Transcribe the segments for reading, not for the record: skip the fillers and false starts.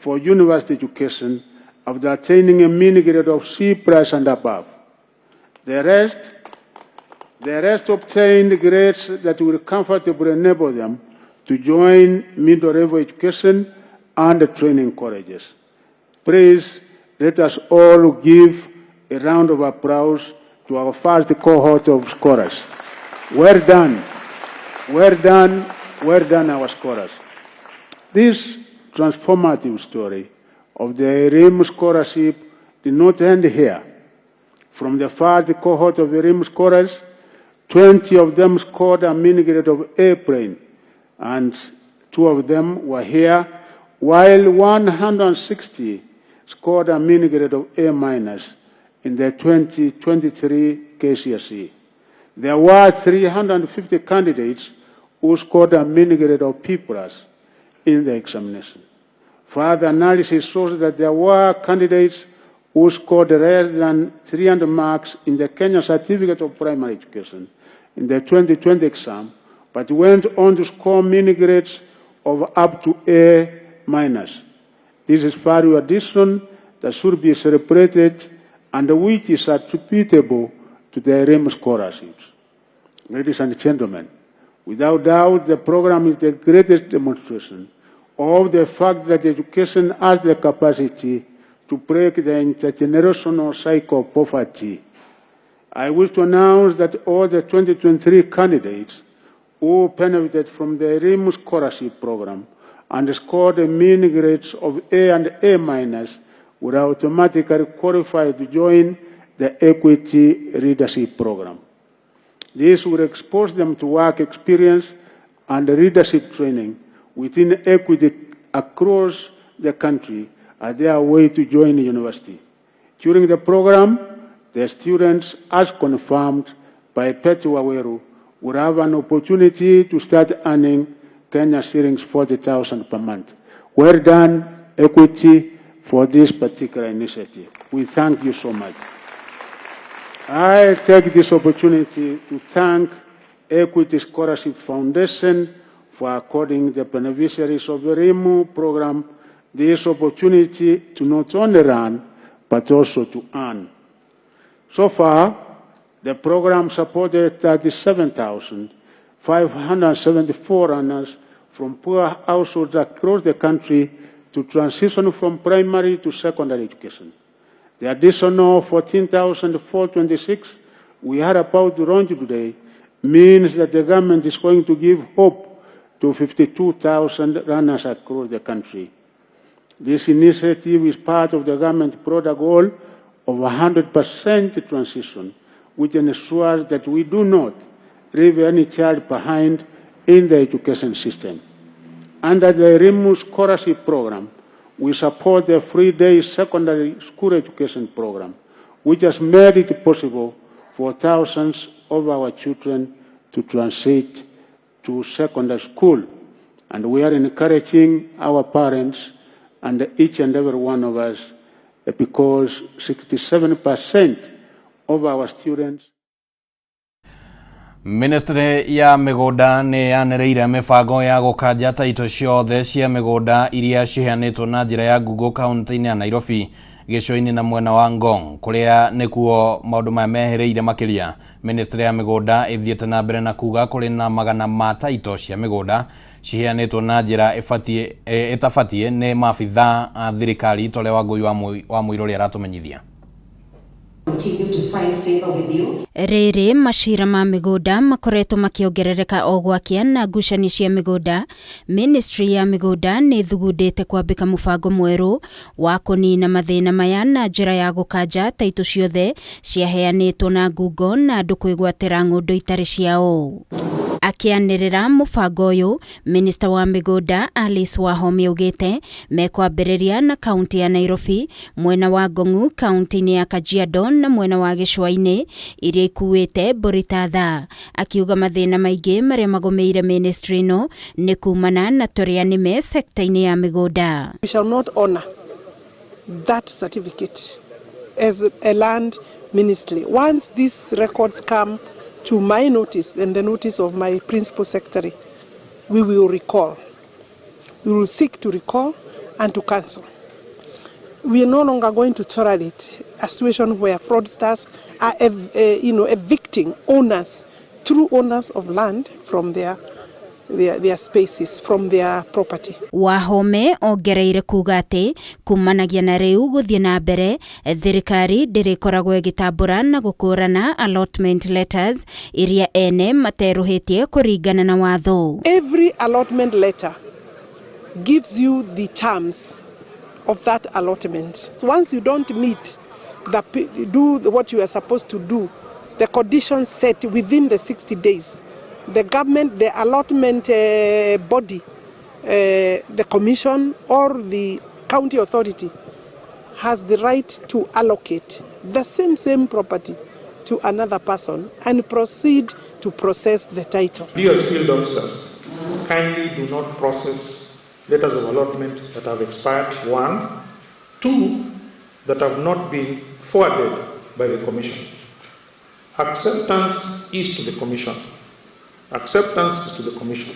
for university education after attaining a mean grade of C plus and above. The rest obtained grades that will comfortably enable them to join middle level education and training colleges. Please let us all give a round of applause to our first cohort of scholars. Well done. Well done. Well done, our scholars. This transformative story of the Elimu Scholarship did not end here. From the first cohort of the Elimu scholars, 20 of them scored a mean grade of A plain, and two of them were here, while 160 scored a mean grade of A minus in the 2023 KCSE. There were 350 candidates who scored a mean grade of B plus in the examination. Further analysis shows that there were candidates who scored less than 300 marks in the Kenya Certificate of Primary Education in the 2020 exam, but went on to score mean grades of up to A minus. This is value addition that should be celebrated and which is attributable to the Elimu scholarships. Ladies and gentlemen, without doubt, the program is the greatest demonstration of the fact that education has the capacity to break the intergenerational cycle of poverty. I wish to announce that all the 2023 candidates who benefited from the Elimu Scholarship Program and scored a mean grades of A and A minus would automatically qualify to join the Equity Leadership Program. This will expose them to work experience and leadership training within Equity across the country as their way to join the university. During the program, the students, as confirmed by Betty Waweru, will have an opportunity to start earning Kenya shillings 40,000 per month. Well done, Equity, for this particular initiative. We thank you so much. I take this opportunity to thank Equity Scholarship Foundation for according the beneficiaries of the Elimu program this opportunity to not only learn, but also to earn. So far, the program supported 37,574 learners from poor households across the country to transition from primary to secondary education. The additional 14,426 we are about to launch today means that the government is going to give hope to 52,000 learners across the country. This initiative is part of the government broader goal of 100% transition, which ensures that we do not leave any child behind in the education system. Under the Elimu Scholarship Program, we support the free day secondary school education program, which has made it possible for thousands of our children to transit to secondary school. And we are encouraging our parents and each and every one of us because 67% of our students Ministry ya mĩgũnda nĩ yanĩrĩire mĩbango ya gũkanja taito ciothe cia mĩgũnda iria ciheanĩtwo na njĩra ya ngungo kaunti-inĩ ya Nairobi, gĩcũa-inĩ na mwena wa Ngong, kũrĩa nĩkuo maũndũ maya mehĩrĩire makĩria. Ministry ya mĩgũnda ĩthiĩte na mbere na kuga kũrĩ na magana ma taito cia mĩgũnda ciheanĩtwo na njĩra ĩbatiĩ ĩtabatiĩ nĩ maabitha a thirikari, ta ũrĩa Wangũi wa Mũirũrĩ aratũmenyithia. Continue to find favor with you. Rĩrĩ macira ma mĩgũnda makoretwo makĩongerereka o gwakĩa na ngucanio cia mĩgũnda, Ministry ya mĩgũnda nĩ ĩthugundĩte kwambĩka mũbango mwerũ wa kũnina mathĩna maya na njĩra ya gũkanja taitũ ciothe ciaheanĩtwo na ngungo na andũ kwĩgwatĩra ng'ũndũ itarĩ ciao. Akĩanĩrĩra mũbango ũyũ, minista wa mĩgũnda Alice Wahome augĩte mekwambĩrĩria na kaunti ya Nairobi, mwena wa Ngong'u kaunti-inĩ ya Kajiado na mwena wa Gĩcũa-inĩ iria ikuĩte mbũri ta thaa. Akiuga mathĩna maingĩ marĩa magũmĩire ministry ĩno nĩ kumana na tũrĩa nĩme sekta-inĩ ya mĩgũnda. We shall not honor that certificate as a land ministry. Once these records come to my notice and the notice of my principal secretary, we will recall. We will seek to recall and to cancel. We are no longer going to tolerate a situation where fraudsters are evicting owners, true owners of land from their spaces, from their property. Wahome ongereire kuga ati kumanagia na riu guthie na mbere thirikari ndirikoragwo igitambura na gukurana allotment letters iria ene materuhitie kuringana na watho. Every allotment letter gives you the terms of that allotment. So once you don't meet do what you are supposed to do, the conditions set within the 60 days, the government, the allotment body, the commission or the county authority has the right to allocate the same property to another person and proceed to process the title. Dear field officers, kindly do not process letters of allotment that have expired, 1, 2, that have not been forwarded by the commission. Acceptance is to the commission. Acceptance is to the commission.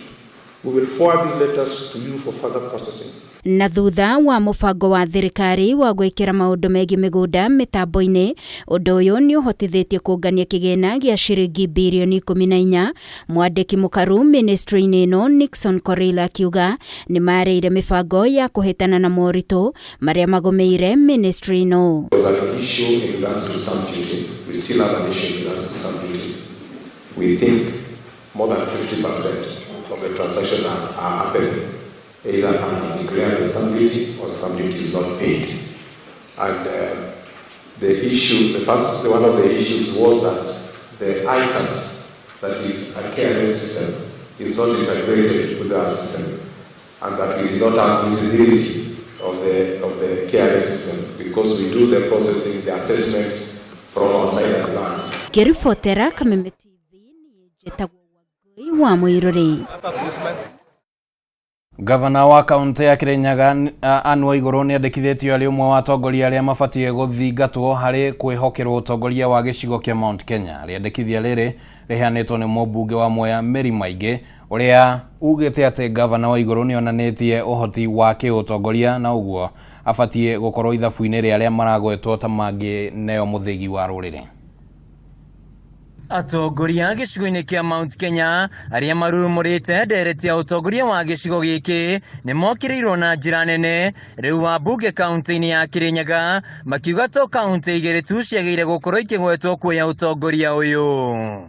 We will forward these letters to you for further processing. Na thutha wa mubango wa thirikari wa gwikira maundu megie migunda mitambo-ini, undu uyu ni uhotithitie kungania kigina gia ciringi birioni 14. Mwandiki mukaru ministry-ini ino Nixon Korir akiuga ni marĩire mibango ya kuhitana na moritu maria magomeire ministry ino. There was an issue in regards to stamp duty. We still have an issue in regards to stamp duty. We think more than 50% of the transactions that are happening either undeclared stamp duty or stamp duty is not paid. And the issue, the first, one of the issues was that the iTax, that is a KRA system, is not integrated with our system, and that we did not have visibility of the KRA system because we do the processing, the assessment from our side at lands. Ngĩribotera Kameme TV njĩtagwo Wangui wa Mũirũrĩ. Gavana wa kaunti ya Kirinyaga Anne Waiguru nĩ andĩkithĩtio arĩ ũmwe wa atongoria arĩa mabatiĩ gũthingatwo harĩ kwĩhokerwo ũtongoria wa gĩcigo kĩa Mount Kenya. Rĩandĩkithia rĩrĩ rĩheanĩtwo nĩ mũmbunge wa Mwea Mary Maingĩ ũrĩa ugĩte atĩ Gavana Waiguru nĩ onanĩtie ũhoti wa kĩũtongoria na ũguo abatiĩ gũkorwo ithabu-inĩ rĩa arĩa maragwetwo ta mangĩneo mũthĩgi wa rũrĩrĩ. Atongoria gĩcigo-inĩ kĩa Mount Kenya arĩa marurumũrĩte ndereti ya ũtongoria wa gĩcigo gĩkĩ nĩ mokĩrĩirwo na njĩra nene rĩu wambunge kaunti-inĩ ya Kirinyaga makiuga to kaunti igĩrĩ tu ciagĩrĩire gũkorwo ikĩgwetwo kuoya ũtongoria ũyũ.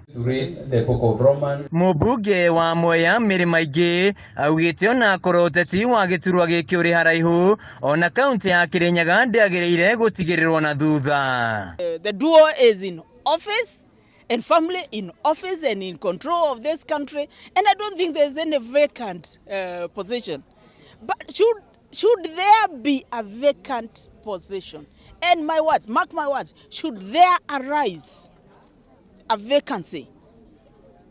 Mũmbunge wa Mwea Mary Maingĩ augĩte ona korwo ũteti wa gĩturwa gĩkĩ ũrĩ haraihu ona kaunti ya Kirinyaga ndĩagĩrĩire gũtigĩrĩrwo na thutha. The duo is in office and family in office and in control of this country, and I don't think there's any vacant position. But should there be a vacant position, and my words, mark my words, should there arise a vacancy,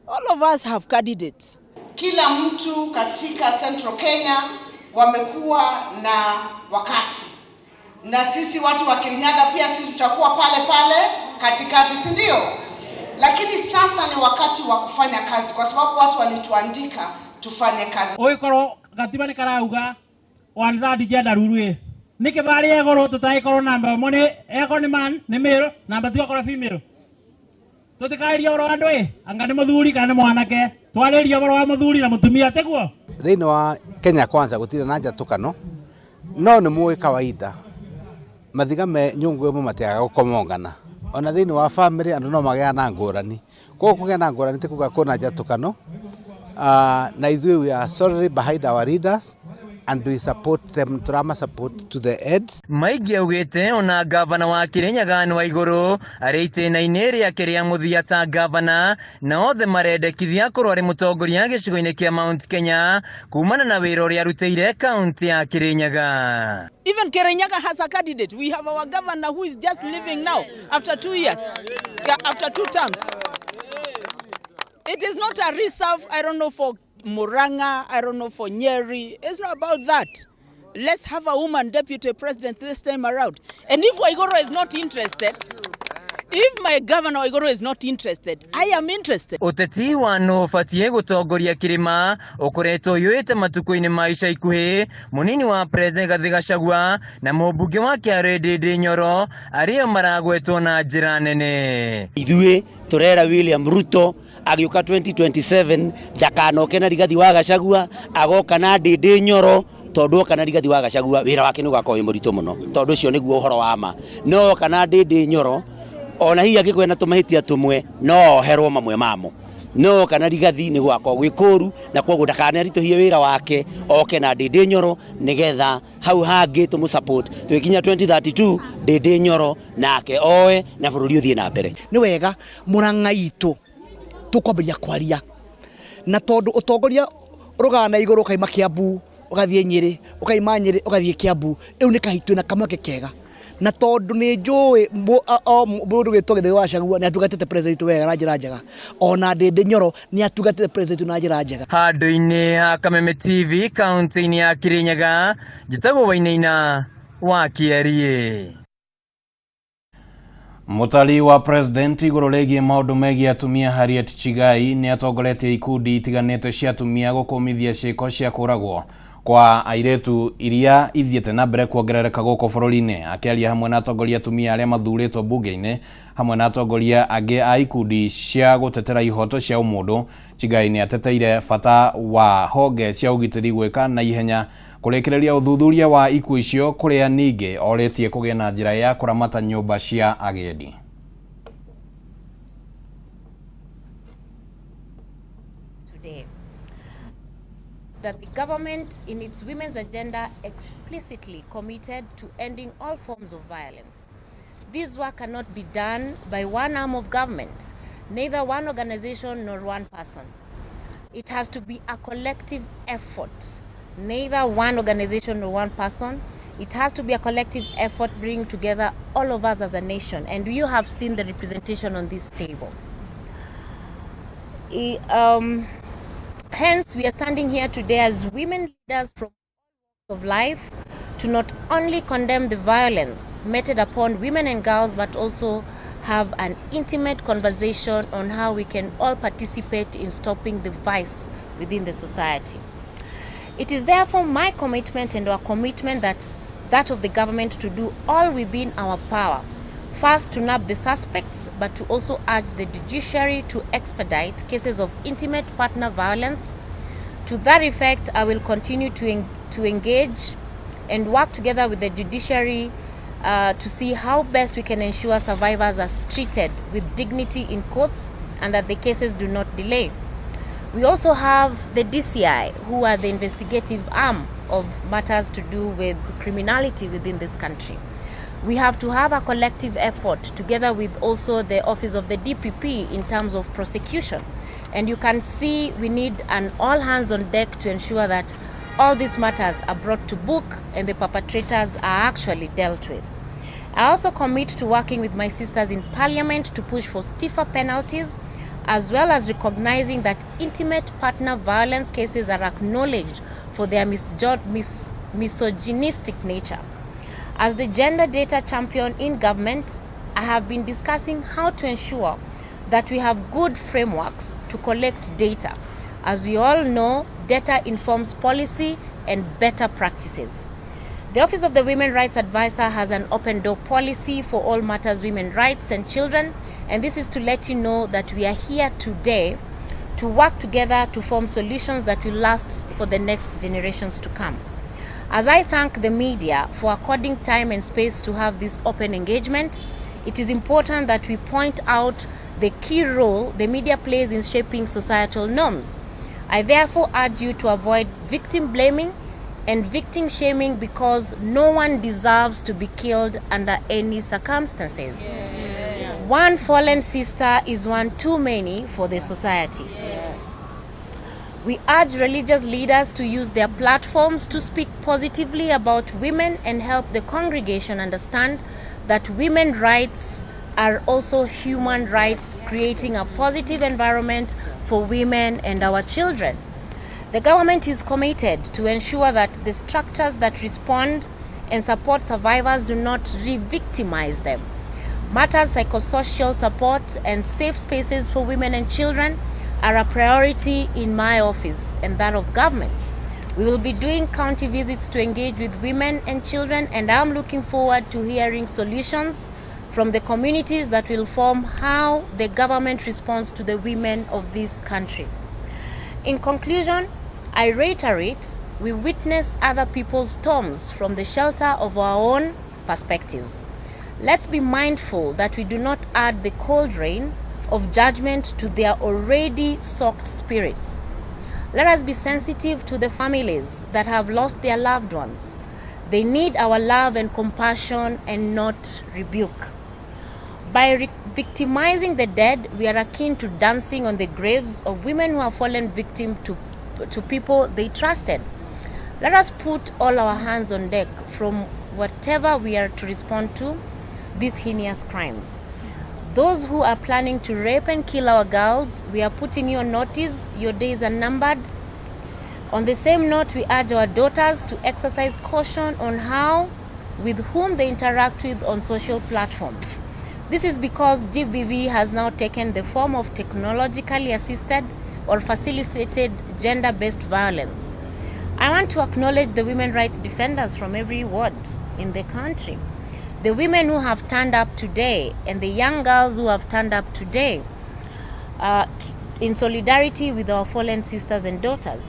all of us have candidates. Kila mtu katika Central Kenya wamekuwa na wakati, na sisi watu wa Kirinyaga pia sisi tutakuwa pale pale katikati, si ndio? Lakini sasa ni wakati wa kufanya kazi kwa sababu watu walituandika tufanye kazi. Oikorwo gatiba ni karauga one third gender rule niki bari egoro tutaikorwo namba ĩmwe ni eko ni man ni male namba 2 akorwo female. Tutikairia ũhoro wa andũ ĩ anga nĩ mũthuri kana nĩ mwanake, twarĩria ũhoro wa mũthuri na mũtumia tiguo. Thĩinĩ wa Kenya Kwanza gũtirĩ na njatũkano no nĩ mũĩ kawaida mathiga me nyũngũ ĩmwe matiagaga gũkomongana. Ona thĩinĩ wa family andũ no magĩa na ngũrani, koguo kũgĩa na ngũrani ti kuga kwĩna njatũkano. Na ithuĩ we are solidly behind our leaders and we support them, drama support to the end. Maingĩ augĩte ona gavana wa Kirinyaga Anne Waiguru arĩ itĩna-inĩ rĩake rĩa mũthia ta gavana na othe marendekithia akorwo arĩ mũtongoria gĩcigo-inĩ kĩa Mount Kenya kumana na wĩra ũrĩa arutĩire kaunti ya Kirinyaga. Even Kirinyaga has a candidate. We have our governor who is just leaving now after 2 years, after 2 terms. It is not a reserve, I don't know, for Murang'a, I don't know, for Nyeri. It's not about that. Let's have a woman deputy president this time around. And if Waiguru is not interested, If my governor Waiguru is not interested, I am interested. Ũteti wa nũ ũbatiĩ gũtongoria kĩrĩma ũkoretwo ũiyũrĩte matukũ-inĩ ma ica ikuhĩ. Mũnini wa President Rigathĩ Gachagua na mũmbunge wa Kĩarĩ Ndindi Nyoro arĩo maragwetwo na njĩra nene. Ithuĩ tũrera William Ruto agĩũka 2027 ndakanoke na Rigathi wa Gachagua, agoka na Ndindi Nyoro, tondu oka na Rigathi wa Gachagua wĩra wake nĩ ũgakorwo wĩ mũritũ mũno, tondu ũcio nĩguo ũhoro wa ma. No oka na Ndindi Nyoro, ona hihi angĩkorwo na tũmahĩtia tũmwe no oherwo mamwe mamo, no oka na Rigathi nĩ gũgakorwo gwĩ kũru, na koguo ndakanaritũhie wĩra wake, oke na Ndindi Nyoro nĩgetha hau hangĩ tũmũ support twĩkinya 2032 Ndindi Nyoro nake oe na bũrũri ũthiĩ na mbere. Nĩ wega Murang'a itũ tũkwambĩrĩria kwaria, na tondũ ũtongoria ũrũgaga na igũrũ ũkaima Kiambu ũgathiĩ Nyĩrĩ, ũkaima Nyĩrĩ ũgathiĩ Kiambu, rĩu nĩ kahi twĩna kamweke kega, na tondũ nĩ njũĩ mũndũ gwĩtwo Gĩthũri wa Gachagua nĩ atungatĩte president wega na njĩra njega, ona Ndindi Nyoro nĩ atungatĩte president na njĩra njega. Handũ-inĩ ha Kameme TV kaunti-inĩ ya Kirinyaga, njĩtagwo Wainaina wa Kĩeriĩ. Mũtari wa President igũrũ rĩgiĩ maũndũ megiĩ atumia Harriet Chigai nĩ atongoretie ikundi itiganĩte cia atumia gũkũmithia ciĩko cia kũragwo kwa airĩtu iria ithiĩte na mbere kuongerereka gũkũ bũrũri-inĩ. Akĩaria hamwe na atongoria atumia arĩa mathurĩtwo mbunge-inĩ hamwe na atongoria angĩ a ikundi cia gũtetera ihoto cia ũmũndũ, Chigai nĩ ateteire bata wa honge cia ũgitĩri gwĩka na ihenya kũrĩkĩrĩria ũthuthuria wa ikuũ icio, kũrĩa ningĩ orĩtie kũgĩe na njĩra ya kũramata nyũmba cia agendi. Today, that the government in its women's agenda explicitly committed to ending all forms of violence. This work cannot be done by one arm of government, neither one organization nor one person. It has to be a collective effort, neither one organization nor one person. It has to be a collective effort bringing together all of us as a nation. And you have seen the representation on this table. Hence, we are standing here today as women leaders from all walks of life to not only condemn the violence meted upon women and girls, but also have an intimate conversation on how we can all participate in stopping the vice within the society. It is therefore my commitment and our commitment that of the government to do all within our power. First, to nab the suspects, but to also urge the judiciary to expedite cases of intimate partner violence. To that effect, I will continue to engage and work together with the judiciary to see how best we can ensure survivors are treated with dignity in courts and that the cases do not delay. We also have the DCI, who are the investigative arm of matters to do with criminality within this country. We have to have a collective effort together with also the office of the DPP in terms of prosecution. And you can see we need an all hands on deck to ensure that all these matters are brought to book and the perpetrators are actually dealt with. I also commit to working with my sisters in parliament to push for stiffer penalties, as well as recognizing that intimate partner violence cases are acknowledged for their misogynistic nature. As the gender data champion in government, I have been discussing how to ensure that we have good frameworks to collect data. As we all know, data informs policy and better practices. The Office of the Women Rights Advisor has an open door policy for all matters women rights and children, and this is to let you know that we are here today to work together to form solutions that will last for the next generations to come. As I thank the media for according time and space to have this open engagement, it is important that we point out the key role the media plays in shaping societal norms. I therefore urge you to avoid victim blaming and victim shaming, because no one deserves to be killed under any circumstances. Yeah. One fallen sister is one too many for the society. Yeah. We urge religious leaders to use their platforms to speak positively about women and help the congregation understand that women's rights are also human rights, creating a positive environment for women and our children. The government is committed to ensure that the structures that respond and support survivors do not re-victimize them. Matters psychosocial support and safe spaces for women and children are a priority in my office and that of government. We will be doing county visits to engage with women and children, and I'm looking forward to hearing solutions from the communities that will form how the government responds to the women of this country. In conclusion, I reiterate we witness other people's storms from the shelter of our own perspectives. Let's be mindful that we do not add the cold rain of judgment to their already soaked spirits. Let us be sensitive to the families that have lost their loved ones. They need our love and compassion and not rebuke. By victimizing the dead, we are akin to dancing on the graves of women who have fallen victim to, to people they trusted. Let us put all our hands on deck from whatever we are to respond to these heinous crimes. Those who are planning to rape and kill our girls, we are putting you on notice. Your days are numbered. On the same note, we urge our daughters to exercise caution on how, with whom they interact with on social platforms. This is because GBV has now taken the form of technologically assisted or facilitated gender based violence. I want to acknowledge the women rights defenders from every ward in the country. The women who have turned up today and the young girls who have turned up today in solidarity with our fallen sisters and daughters.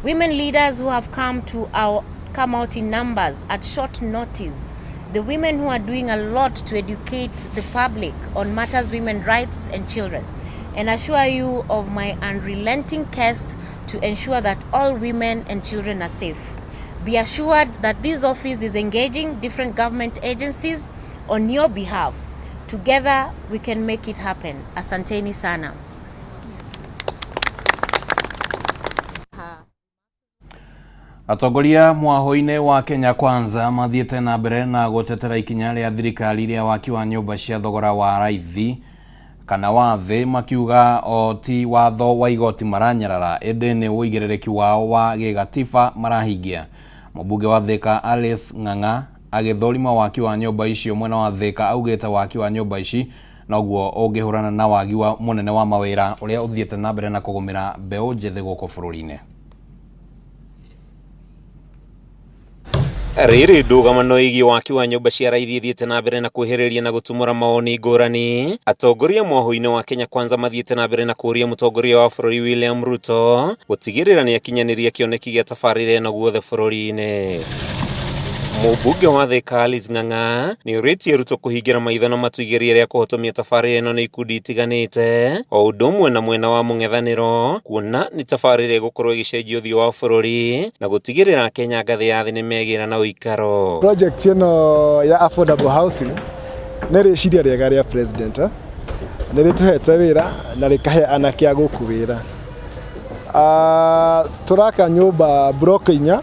Women leaders who have come to our come out in numbers at short notice. The women who are doing a lot to educate the public on matters women rights and children and assure you of my unrelenting quest to ensure that all women and children are safe. Be assured that this office is engaging different government agencies on your behalf. Together we can make it happen. Asanteni sana. Atongoria mwahũ-inĩ wa Kenya Kwanza mathiĩte na mbere na gũtetera ikinya rĩa thirikari rĩa waki wa nyũmba cia thogora wa raithi kana wa thĩ makiuga o ti watho wa igoti maranyarara ĩndĩ nĩ ũigĩrĩrĩki wao wa gĩgatiba marahingia. Mũmbunge wa Thika Alice Ng'ang'a agĩthũrima waki wa nyũmba icio mwena wa Thika augĩte waki wa nyũmba ici noguo ũngĩhũrana na wagi wa mũnene wa mawĩra ũrĩa ũthiĩte na mbere na kũgũmĩra mbeũ njĩthĩ gũkũ bũrũri-inĩ. Rĩrĩ ndũgamano ĩgiĩ waki wa nyũmba cia raithi ĩthiĩte na mbere na kwĩhĩrĩria na gũtumũra mawoni ngũrani. Atongoria mwahũ-inĩ wa Kenya Kwanza mathiĩte na mbere na kũũria mũtongoria wa bũrũri William Ruto gũtigĩrĩra nĩ akinyanĩria kĩoneki gĩa tabarĩra ĩno guothe bũrũri-inĩ. Mũmbunge wa Thika Alice Ng'ang'a nĩ ũrĩtie Ruto kũhingĩra maitho na matũ igeria rĩa kũhotomia tabarĩra ĩno nĩ ikundi itiganĩte o ũndũ ũmwe na mwena wa mũng'ethanĩro kuona nĩ tabarĩra ĩgũkorwo ĩgĩcenjia ũthiũ wa bũrũri na gũtigĩrĩra Akenya ngathĩ ya thĩ nĩ megĩra na ũikaro. Project ĩno ya affordable housing nĩ rĩciria rĩega rĩa president nĩ rĩtũhete wĩra na rĩkahe anake a gũkũ wĩra. Tũraka nyũmba block 4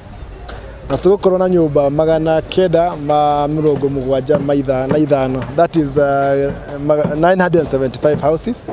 na tũgũkorwo na nyũmba 975, that is 975 houses,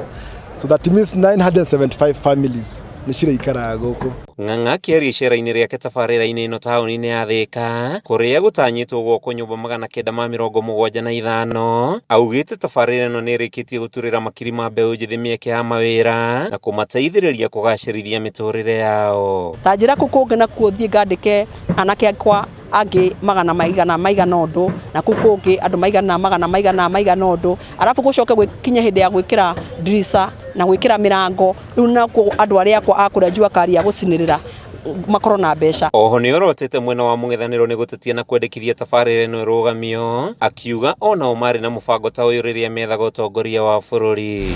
so that means 975 families nĩ ciraikaraga gũkũ. Ng'ang'a akĩaria icera-inĩ rĩake tabarĩra-inĩ ĩno taũni-inĩ ya Thika kũrĩa gũtanyĩtwo gwakwo nyũmba 975 augĩte tabarĩra ĩno nĩ ĩrĩkĩtie gũturĩra makiri ma mbeũ njĩthĩ mĩeke ya mawĩra na kũmateithĩrĩria kũgacĩrithia mĩtũrĩre yao. Ta njĩra kũu kũngĩ nakuo thiĩ ngandĩke anake akwa angĩ magana maigana maigana ũndũ na kũu kũngĩ andũ maigana magana maigana maigana ũndũ, arabu gũcoke gwĩkinye hĩndĩ ya gwĩkĩra ndirica na gwĩkĩra mĩrango, rĩu nakuo andũ arĩa akwa a kũrĩa jua kali ya gũcinĩrĩra makorwo na mbeca. Oho nĩ orotete mwena wa mũng'ethanĩro nĩ gũtetia na kwendekithia tabarĩra ĩno ĩrũgamio, akiuga onao marĩ na mũbango ta ũyũ rĩrĩa methaga ũtongoria wa bũrũri.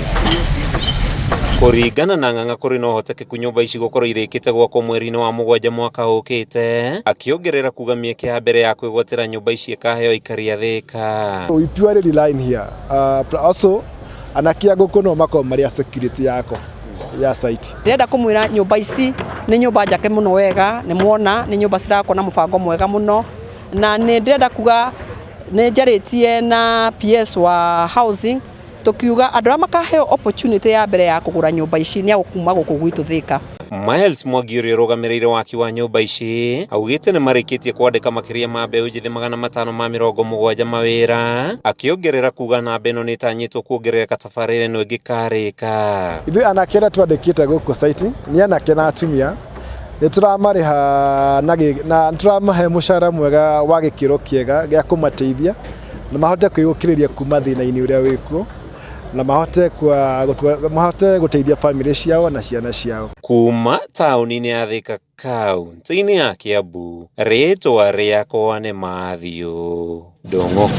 Kũringana na Ng'ang'a kũrĩ na ũhotekeku nyũmba ici gũkorwo irĩkĩte gwakwo mweri-inĩ wa 7 mwaka ũkĩte, akĩongerera kuga mĩeke ya mbere ya kwĩgwatĩra nyũmba ici ĩkaheo aikari a Thika. We purely rely here. Also anake a gũkũ no makorwo marĩ a security yako ya site. Ndĩrenda kũmwĩra nyũmba ici nĩ nyũmba njake mũno wega, nĩ mwona nĩ nyũmba cirakwo na mũbango mwega mũno, na nĩ ndĩrenda kuga nĩ njarĩtie na PS wa housing Tukiuga andũ arĩa makaheo opportunity ya mbere ya kũgũra nyũmba ici nĩ agũkuma gũkũ gwitũ Thika. Miles Mwangi ũrĩa ũrũgamĩrĩire waki wa nyũmba ici augĩte nĩ marĩkĩtie kwandĩka makĩria ma mbeũ njĩthĩ 570 mawĩra, akĩongerera kuga namba ĩno nĩ ĩtanyĩtwo kuongerereka tabarĩra ĩno ĩngĩkarĩka. Ithuĩ anake arĩa twandĩkĩte gũkũ site nĩ anake na atumia, nĩ tũramarĩha na nĩ tũramahe mũcara mwega wa gĩkĩro kĩega gĩa kũmateithia na mahote kwĩyũkĩrĩria kuma thĩna-inĩ ũrĩa wĩkuo, na mahote mahote gũteithia bamĩrĩ ciao na ciana ciao. Kuma taũni-inĩ ya Thika kaunti-inĩ ya Kiambu, rĩtwa rĩakwa nĩ Matthew Ndung'u.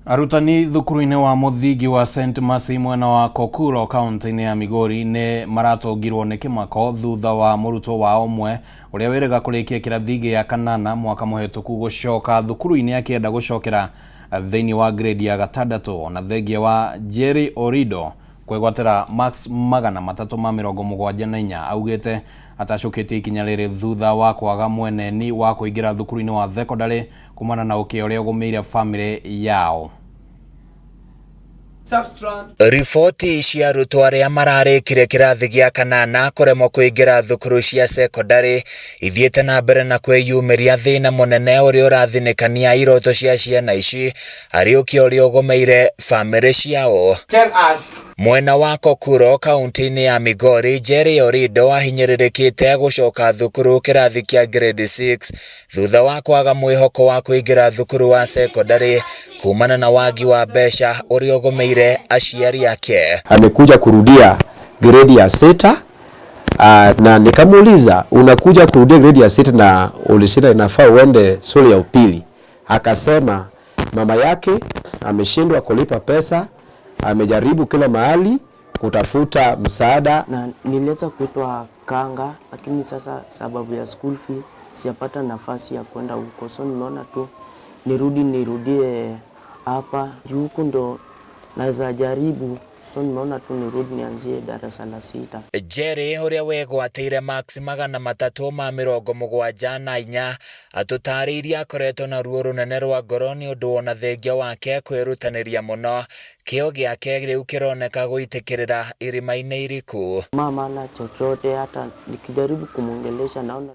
Arutani thukuru-inĩ wa mũthingi wa St Mercy mwena wa Kokuro kaunti-inĩ ya Migori nĩ maratũngirwo nĩ kĩmako thutha wa mũrutwo wao ũmwe ũrĩa wĩrĩga kũrĩkia kĩrathi gĩa kanana mwaka mũhetũku gũcoka thukuru-inĩ akĩenda gũcokera thĩinĩ wa grade ya gatandatũ, ona thengia wa Jerry Orido kwĩgwatĩra marks 374. Augĩte atacũkĩtie ikinya rĩrĩ thutha wa kwaga mweneni wa kũingĩra thukuru-inĩ wa thekondarĩ kumana na ũkĩa ũrĩa ũgũmĩire bamĩrĩ yao. Riboti cia arutwo arĩa mararĩkire kĩrathi gĩa kanana kũremwo kũingĩra thukuru cia cekondarĩ ithiĩte na mbere na kwĩyumĩria thĩna mũnene ũrĩa ũrathinĩkania iroto cia ciana ici arĩ ũkĩa ũrĩa ũgũmĩire bamĩrĩ ciao. Tell us. Mwena wa Kokuro kaunti-inĩ ya Migori, Jerry Orido ahinyĩrĩrĩkĩte gũcoka thukuru kĩrathi kĩa grade 6 thutha wa kwaga mwĩhoko wa kũingĩra thukuru wa cekondarĩ kumana na wagi wa mbeca ũrĩa ũgũmĩire aciari ake. Amekuja kurudia gredi ya 6, na nikamuuliza unakuja kurudia gredi ya 6 na ulishinda, inafaa uende shule ya upili. Akasema mama yake ameshindwa kulipa pesa, amejaribu kila mahali kutafuta msaada. Na niliweza kuitwa Kanga, lakini sasa sababu ya school fee sijapata nafasi ya kwenda huko, so nimeona tu nirudie hapa juu huku ndo naweza jaribu, so nimeona tu nirudi nianzie darasa la 6. Jerry ũrĩa wegwatĩire marks 374 atũtarĩirie akoretwo na ruo rũnene rwa ngoro nĩ ũndũ wona thengia wake kwĩrutanĩria mũno, kĩo gĩake rĩu kĩroneka gũitĩkĩrĩra irima-inĩ iriku. Mama na chochote, hata nikijaribu kumwongelesha naona.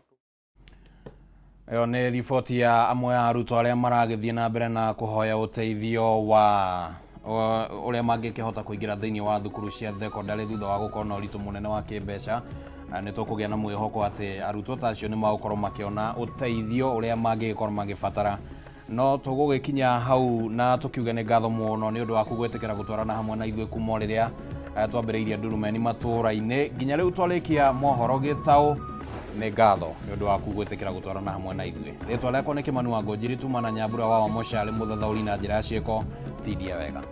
Ĩyo nĩ riboti ya amwe a arutwo arĩa maragĩthiĩ na mbere na kũhoya ũteithio wa ũrĩa mangĩkĩhota kũingĩra thĩinĩ wa thukuru cia thekondarĩ thutha wa gũkorwo na ũritũ mũnene wa kĩmbeca. Nĩ tũkũgĩa na mwĩhoko atĩ arutwo ta acio nĩ magũkorwo makĩona ũteithio ũrĩa mangĩgĩkorwo magĩbatara. No tũgũgĩkinya hau na tũkiuge nĩ ngatho mũno nĩ ũndũ waku gwĩtĩkĩra gũtwarana hamwe na ithuĩ kuma o rĩrĩa twambĩrĩirie ndurumeni matũũra-inĩ nginya rĩu twarĩkia mohoro gĩtaũ. Nĩ ngatho nĩ ũndũ waku gwĩtĩkĩra gũtwarana hamwe na ithuĩ. Rĩtwa rĩakwa nĩ Kĩmani wa Ngũnjiri, tuma na Nyambura wa Wamũca arĩ mũthathaũri na njĩra ya ciĩko. Tindia wega.